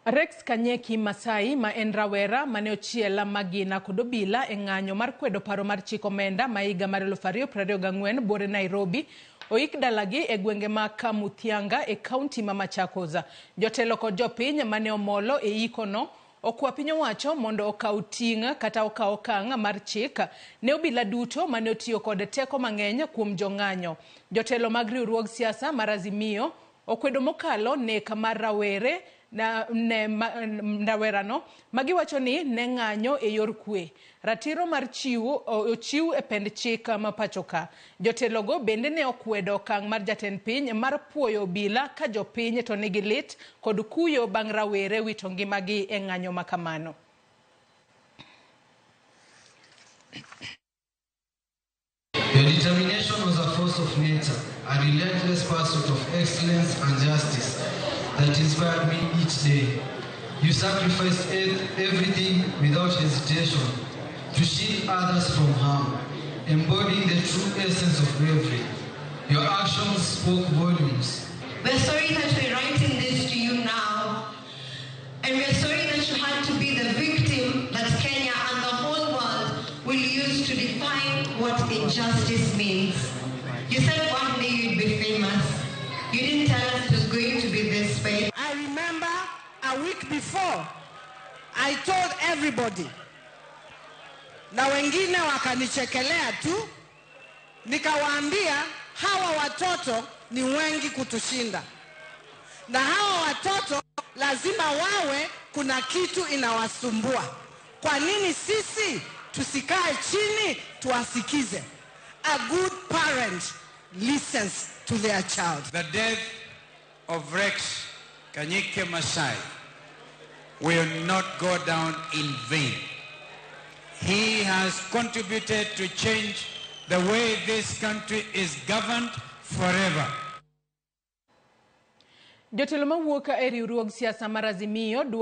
Rex Kanyeki Masai ma en rawera mane ochiel magina kod obila e ng'anyo mar kwedo paro mar chik omenda ma higa mar 2024 buore Nairobi oik dalagi e gwenge ma Kamuthianga e kaunti ma Machakos. Jotelo kod jopiny mane omolo e ikono okwa piny owacho mondo okaw ting' kata okaw okang' mar chik ne obila duto mane otiyo kod teko mang'eny kuom jong'anyo. Jotelo mag riwruog siasa mar Azimio okwedo mokalo nek mar rawere na, ne ma, rawerano magiwacho ni ne ng'anyo e yor kwe. Ratiro mar chiwo ochiw e pend chik ma pachoka. Jotelogo bende ne okwedo okang' mar jatend piny mar puoyo obila ka jopiny to nigi lit kod kuyo bang' rawere wito ngimagi e ng'anyo ma kamano. Your determination was a force of nature, a relentless pursuit of excellence and justice that inspired me each day. You sacrificed everything without hesitation to shield others from harm, embodying the true essence of bravery. Your actions spoke volumes. We're sorry that we're writing this to you now, and we're sorry that you had to be the victim that Kenya and the whole world will use to define what injustice means. You said one day you'd be famous. You didn't tell us it was going to be this way. I remember a week before, I told everybody, na wengine wakanichekelea tu, nikawaambia hawa watoto ni wengi kutushinda, na hawa watoto lazima wawe kuna kitu inawasumbua. Kwa nini sisi tusikae chini tuwasikize? A good parent listens to their child. The death of Rex Kanyike Masai will not go down in vain. He has contributed to change the way this country is governed forever. Jotelo mawuok e riwruog siasa mar Azimio dwaro